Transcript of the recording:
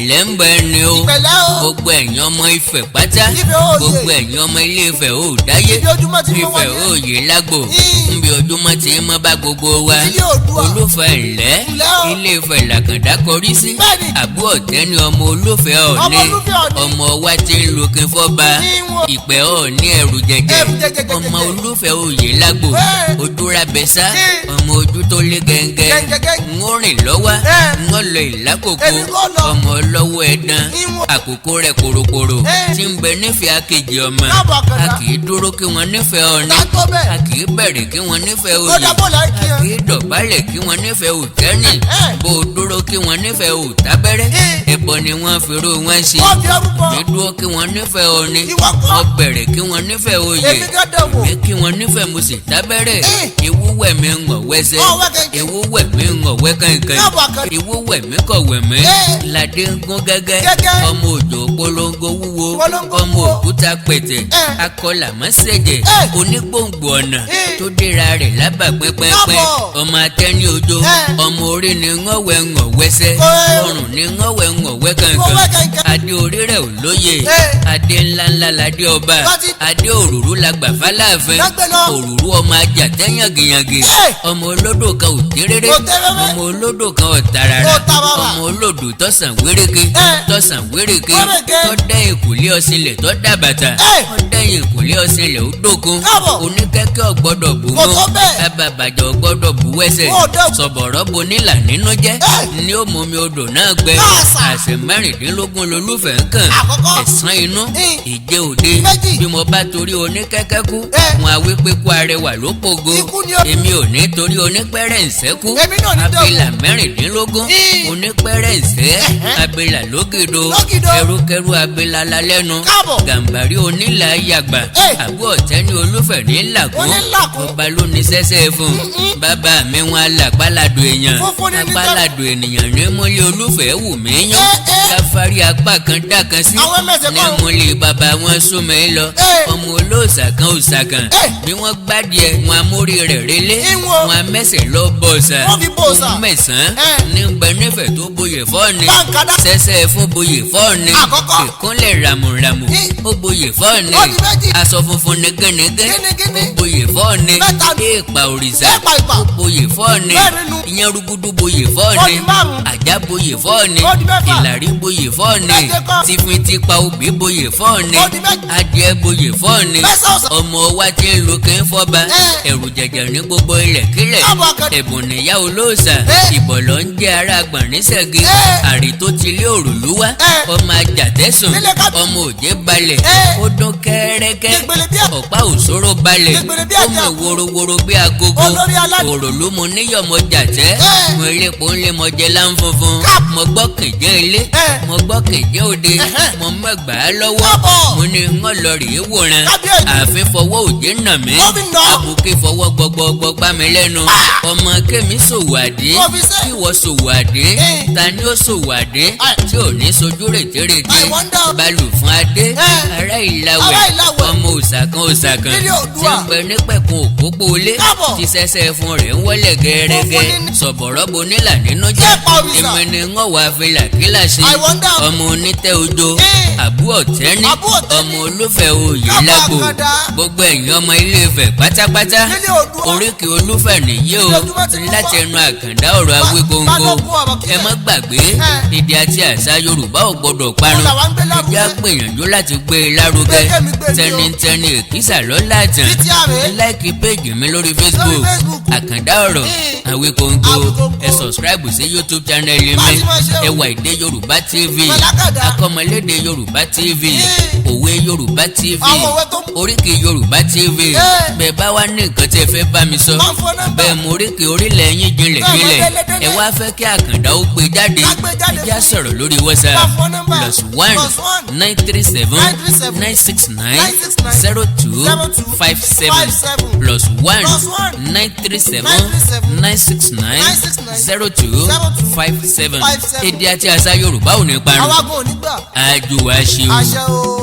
Ẹ̀lẹ́ ń bẹ ni o. Ìpẹ̀lẹ́ o. Gbogbo ẹ̀yin ọmọ Ifẹ̀ pátá. Ifẹ̀ òye. Gbogbo ẹ̀yin ọmọ Ilé Ifẹ̀ ò dáyé. Ibi ojúmọ́ ti mọ́ Ifẹ̀ wáyé. òye lágbo. Yín. Nbí ojúmọ́ ti mọ́ bá gbogbo wa. Ilé Oòduà. Olúfẹ̀ ńlẹ́. Ńlẹ́ o. Ilé Ifẹ̀ làkàndá kọrí sí. Bẹ́ẹ̀ni. Àbú ọ̀tẹ́ ni ọmọ Olúfẹ̀ Ọ̀ọ̀ni. Ọmọ Olúfẹ̀ Ọ̀ọ̀ni. Ọmọ wa ti ń lukin fọ́ba. Ìwọ̀n. Ìpẹ́ Ọ̀ọ̀ni ẹ̀rù jẹjẹ. Ẹ̀rù jẹjẹ. Ọmọ Olúfẹ̀ òye lágbo. Bẹ́ẹ̀. Ojúrabẹ́sá. Yín. Ọmọ ojú tó lé gẹ́ngẹ́. Gẹ́ngẹ́gẹ́. Ń ó rìn lọ́wọ́. Ẹ́. Ń ó lọ ìlákòókò. Èmi kò lọ. Ọmọ ọlọ́wọ́ ẹ̀dán. Ìwọ̀n. Àkókò rẹ̀ korokoro. Ẹ́. Tí ń bẹ nífẹ̀ẹ́ akejì ọmọ. Káàbọ̀ Àkàndá. A kì í dúró kí wọ́n nífẹ̀ẹ́ Ọ̀ọ̀ni. Tá tó bẹ́ẹ̀. A kì í bẹ̀rẹ̀ kí wọ́n nífẹ̀ẹ́ Ó oyè. dá bọ́ọ̀lù A àìkí kì í dọ̀bálẹ̀ kí wọ́n nífẹ̀ẹ́ òtẹ́nì. Ẹ́. Bó o dúró kí wọ́n nífẹ̀ẹ́ òtábẹ́rẹ́. Ẹ́. Ẹbọ ni wọ́n fi ró wọn ṣe. Wọ́n fi ọrú bọ. Mi dúró kí wọ́n nífẹ̀ẹ́ Ọ̀ọ̀ni. Ìwọ kọ́. Mo bẹ̀rẹ̀ kí wọ́n nífẹ̀ẹ́ oyè. Èmi gán dán wò. Mi kí wọ́n nífẹ̀ẹ́ mo sì tábẹ́rẹ́. Ẹ́. Ewu wẹ̀ mí ń wọ̀ wẹ́sẹ̀. Ọ̀ wẹ́ kẹ̀kẹ́. Ewu wẹ̀ mí ń wọ̀ wẹ́ kẹ̀kẹ́. Káàbọ̀ Àkàndá. Ewu wẹ̀ mí kọ̀ wẹ̀ mí. Ẹ́. Ládé ń gún gẹ́gẹ́. Gẹ́gẹ́. Ọmọ òjò polongo wúwo. Polongo Ọmọ wúwo. òkúta pẹ̀tẹ̀. Ẹ́. Akọlà mọ́sẹ̀jẹ̀. Ẹ́. Onígbòǹgbò ọ̀nà Ẹ́. tó dira rẹ̀ lábà pẹ́pẹ́pẹ́. Káàbọ̀. Ọmọ atẹ́ni ojo. Ẹ́. Ọmọ orí ni ńwẹ̀ ńwẹ̀ wẹ́sẹ̀. Ẹ́. Ọrùn ni ńwẹ̀ ńwẹ̀ kankan. Ńwẹ̀ kankan. Adé orí rẹ̀ ò lóye. Ẹ́. Adé ńláńlá ladé ọba. Láti- Adé òrùrù la gbà fáláàfin. Lágbè lọ. Òrùrù ọmọ ajá tẹ́yàngìyàngì. Ẹ́. Ọmọ olódò kan ò téréré. Kò téréré. Ọmọ olódò kan ò tàràrà. Kò tàràrà. Ọmọ olódò tọ̀sán wéréke. Ẹ́. Tọ̀sán wéréke. Wéréke. Tọ́dẹ̀ ìkùlé ọ̀sìnlẹ̀ tọ́ dàbàtà. Ẹ́. Tọ́dẹ̀ ìkùlé ọ̀sìnlẹ̀ ó dókun. Káàbọ̀. Oníkẹ́kẹ́ ọ̀gbọ́dọ̀ bù Kò mọ́. tó bẹ́ẹ̀. Abàbàjọ́ ọ̀gbọ́dọ̀ bù wẹ́sẹ̀. Ó dẹ̀- Sọ̀bọ̀rọ̀ bo nílà nínú jẹ́. Ẹ́. Ní ó mú mi odò náà gbẹ. Káàsà. Àṣẹ 16 lolúfẹ̀ ń kàn. Àkọ́kọ́. Ẹ̀sán inú. Ì. Ìjẹ́ òde. Méjì. Bí mo bá torí oníkẹ́kẹ́ kú. Ẹ́. Wọn á wí pé kú arẹwà ló pogo. Ikú ni ó- Èmi ò ní torí onípẹ́rẹ́ kú. Èmi náà ní dẹ̀wò. Abìlà 16. Ì. Onípẹ́rẹ́ ǹsẹ́. Ẹ̀hẹ́. Abìlà lógìdo. Lógìdo. Ẹrúkẹrú abìlà lalẹ́nu. Káàbọ̀. Gàǹbàrí onílà yàgbà. Ẹ́. Àbú ọ̀tẹ́ ní olúfẹ̀ ní làkún. Onílàkún. Ọba ló ní sẹ́sẹ́ fún. Bàbá mi wọn alàpàlàdò èèyàn. Funfun ní ní Apàlàdò ènìyàn ní múlẹ̀ olúfẹ̀ wù mí yán. Ẹ́, ẹ́. Káfárí apá kan dá kan sí. Àwọn mẹ́sẹ̀ Ní kọ́. múlẹ̀ bàbá wọn sún mi lọ. Ẹ́. Ọmọ olóòṣà kan òòṣà kan. Ẹ́. Bí wọ́n gbádìẹ wọn amórí rẹ̀ relé. Ìwọ̀n. Wọn amẹ́sẹ̀ lọ bọ̀ọ̀sà. Wọ́n fi bọ̀ọ̀sà. Mẹ̀sán. Ẹ́. Ní gbẹ̀nífẹ̀ tó boyè fọ́ọ̀ni. Báńkádá. Sẹ́sẹ́ fún boyè fọ́ọ̀ni. Àkọ́kọ́. Ìkúnlẹ̀ ràmùràmù. Í. Ó boyè fọ́ọ̀ni. Ó di méjì. Aṣọ funfun nigẹ́nigẹ́. Gínigíní. Ó boyè fọ́ọ̀ni. Mẹ́ta. Èèpà òrìṣà. Èèpà ìpà. Ó boyè fọ́ọ̀ni. Mẹ́rin nu. Ìyẹn rúgúdú boyè fọ́ọ̀ni. Ó di márùn-ún. Àjà boyè fọ́ọ̀ni. Ó di mẹ́fà. Ìlàrí boyè fọ́ọ̀ni. Méje kọ́. Tìfin-tipa obì boyè fọ́ọ̀ni. Ó di méje. Adìẹ boyè fọ́ọ̀ni. Mẹ́sàn-án ọ̀sán. Ọmọ wa ti ń lo kí ń fọ́ba. Ẹ́. Ẹ̀rù jẹ̀jẹ̀ ní gbogbo ilẹ̀ kílẹ̀. Káàbọ̀ Àkàndá. Ẹ̀bùn níyà olóòṣà. Ẹ́. Ìbọ̀lọ́ ń jẹ́ ara gbọ̀nrín-ṣẹ̀gì. Ẹ́. Àrè tó ti lé òrùlú wá. Ẹ́. Ọmọ ajàtẹ̀sùn. Nílé kábí- Ọmọ òjé balẹ̀. Ẹ́. Ó dún kẹ́rẹ́kẹ́. Gbẹ̀gbẹ̀lẹ̀ bí a- Ọ̀pá òṣòro balẹ̀. Gbẹ̀gbẹ̀lẹ̀ bí Ó ajá. mú worowóró bí agogo. Olórí aládùn. Òròlú mo níyọ̀ mo jàtẹ́. Ẹ́. Mo elépo ńlé mo jẹ láǹfunfun. Káàbọ̀. Mo gbọ́ kèjé ilé. Ẹ́. Mo gbọ́ kèjé òde. Ẹ̀hẹ́. Mo mẹ́gbàá lọ́wọ́. Káàbọ̀. Mo ní ń lọ rèé wòran. Kábíyèsí. Ààfin fọwọ́ òjé nà mí. Ó fi nà ọ́. Àbùké fọwọ́ gbọgbọgbọ gbá mi lẹ́nu. Ah! Ọmọ kémi ṣòwò àdé. Ó fi ṣe. Kí wọ́n ṣòwò àdé. Ẹ́. Ta ni ó ṣòwò àdé? Ai. Tí ò ní sojú rètérètè. I wonder. Balù fún adé. Ẹ́. Ará ìlàwẹ̀. Ará Ìlàwẹ̀. Ọmọ òòṣà kan òòṣà kan. Nílé Tí Oòduà. ń bẹ nípẹ̀kun òpópó ilé. Káàbọ̀. Tí sẹ́sẹ́ fún rẹ̀ ń wọlé gẹ́rẹ́gẹ́. Funfun ní- Sọ̀bọ̀rọ̀ bo nílà nínú jẹ́. Jẹ́ pa òrìṣà. Èmi ni wọ́n wá fìlà kíláàsì. I wonder. Ọmọ onítẹ̀ ojo. Ẹ́. Àbú ọ̀tẹ́ni. Àbú ọ̀tẹ́ni. Ọmọ olúfẹ̀ oyè Káàbọ̀ lágbo. Àkàndá. Gbogbo ẹ̀yin ọmọ Ilé Ifẹ̀ pátápátá. Nílé Oòduà. Oríkì olúfẹ̀ nìyí o. Ilé ojúmọ́ ti mú wá. Láti ẹnu Àkàndá ọ̀rọ̀ Awíkonko. Balógun ọ̀rọ̀ kílẹ̀. Ẹ má gbàgbé. Ẹ́. Èdè àti àṣà Yorùbá ò gbọdọ̀ parun. Ó làwa ń gbé lárugẹ. Ẹ jẹ́ á gbìyànjú láti gbé e lárugẹ. Gbé kémi gbé mi o. Tẹnitẹni èkísà lọ́la tàn. Títí àrè. Like page mi lórí Facebook. Lórí Facebook. Àkàndá ọ̀rọ̀ Ẹ́. Awíkonko. Awíkonko. Ẹ subscribe sí YouTube channel mi. Bá a ti máa ṣe o. Ẹwà Èdè Yorùbá TV. Pẹ̀lákàdá. Akọ́mọlédè Yorùbá TV. Ẹ́. Òwe Yorùbá TV. Àwọn òwe tó ń- Oríkì Yorùbá TV. Ẹ́. Bẹ́ẹ̀ bá wá ní nǹkan tí ẹ fẹ́ bá mi sọ. Máa ń fún nọ́mbà. Bẹ́ẹ̀ mo oríkì orílẹ̀ yín jinlẹ̀ Bẹ́ẹ̀ mo jinlẹ̀. délé délé. Ẹ wá fẹ́ kí Àkàndá ó gbé jáde. Ká gbé jáde Ẹ já fún yín. sọ̀rọ̀ lórí WhatsApp. Máa fún nọ́mbà. +1 +1 937 937 969 969 02 02 57 57 +1 +1 937 937 969 969 02 02 57. 57. Èdè àti àṣà Yorùbá ò ní parun. Àwa gan ò ní gbà. Àjò wa ṣe o. Àṣẹ o.